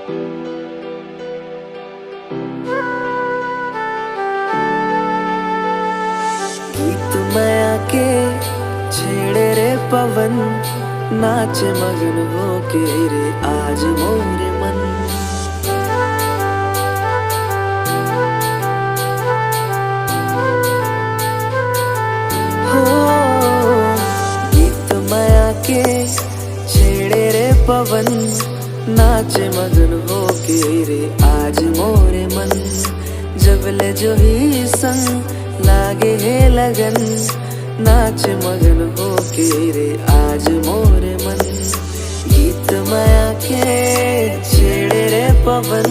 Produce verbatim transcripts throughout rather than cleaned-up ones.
गीत मया के छेड़े रे पवन, नाच मगन होके रे आज मोर मन। हो, गीत मया के छेड़े रे पवन, नाच मगन होके रे आज मोर मन। जब ले जो ही संग लागे हे लगन, नाच मगन होके रे आज मोर मन। गीत मया के छेड़े रे पवन,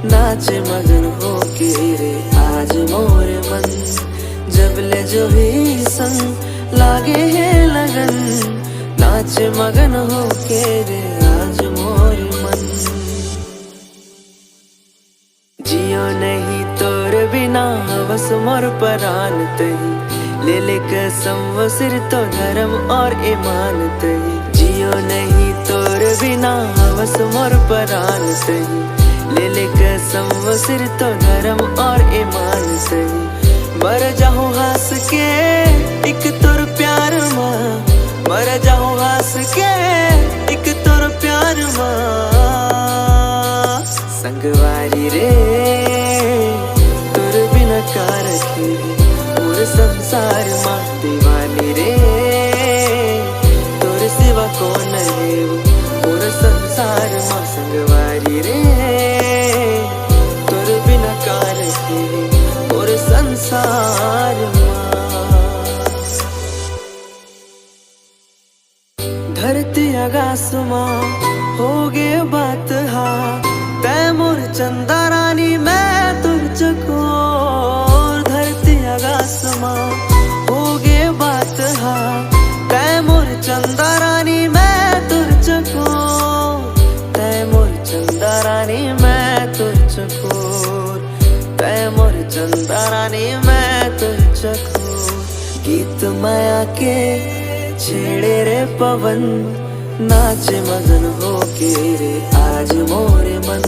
नाच मगन होके रे आज मोर मन। जब ले जो ही संग लागे हे लगन, नाच मगन होके रे आज मोर मन। जियो नहीं तोर बिना हवस मोर परान तही, ले ले कसम वो सिर तो धर्म और ईमान तही। जियो नहीं तोर बिना हवस मोर परान तही, ले ले कसम वो सिर तो धर्म और ईमान तही। मर जाहूं हंस के एक तोर प्यार मा, मर जाहूं हंस के एक तोर प्यार मा। संगवारी रे, तोर बिना का रखे मोर संसार मा। दीवानी रे, तोर सिवा कौन हे वो मोर संसार मा। संगवारी रे, तोर बिना का रखे मोर संसार मा। धरती आकाश मा होगे बात हा, तै मोर चंदा रानी मैं तोर चकोर। धरती आकाश मा होगे बात हा, तै मोर चंदा रानी मैं तोर चकोर। तै मोर चंदा रानी मैं तोर चकोर। तै मोर चंदा रानी मैं तोर चकोर। गीत मया के छेड़े रे पवन, नाच मगन होके रे आज मोर मन।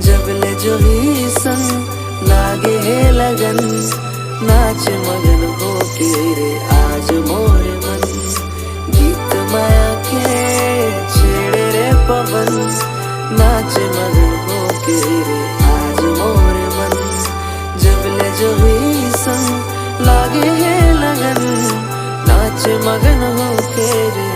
जब ले जो ही संग लागे हे लगन, नाच मगन होके रे आज मोर मन। गीत मया के छेड़े रे पवन, नाच मगन होके रे आज मोर मन। जब ले जो ही संग लागे हे लगन, नाच मगन होके रे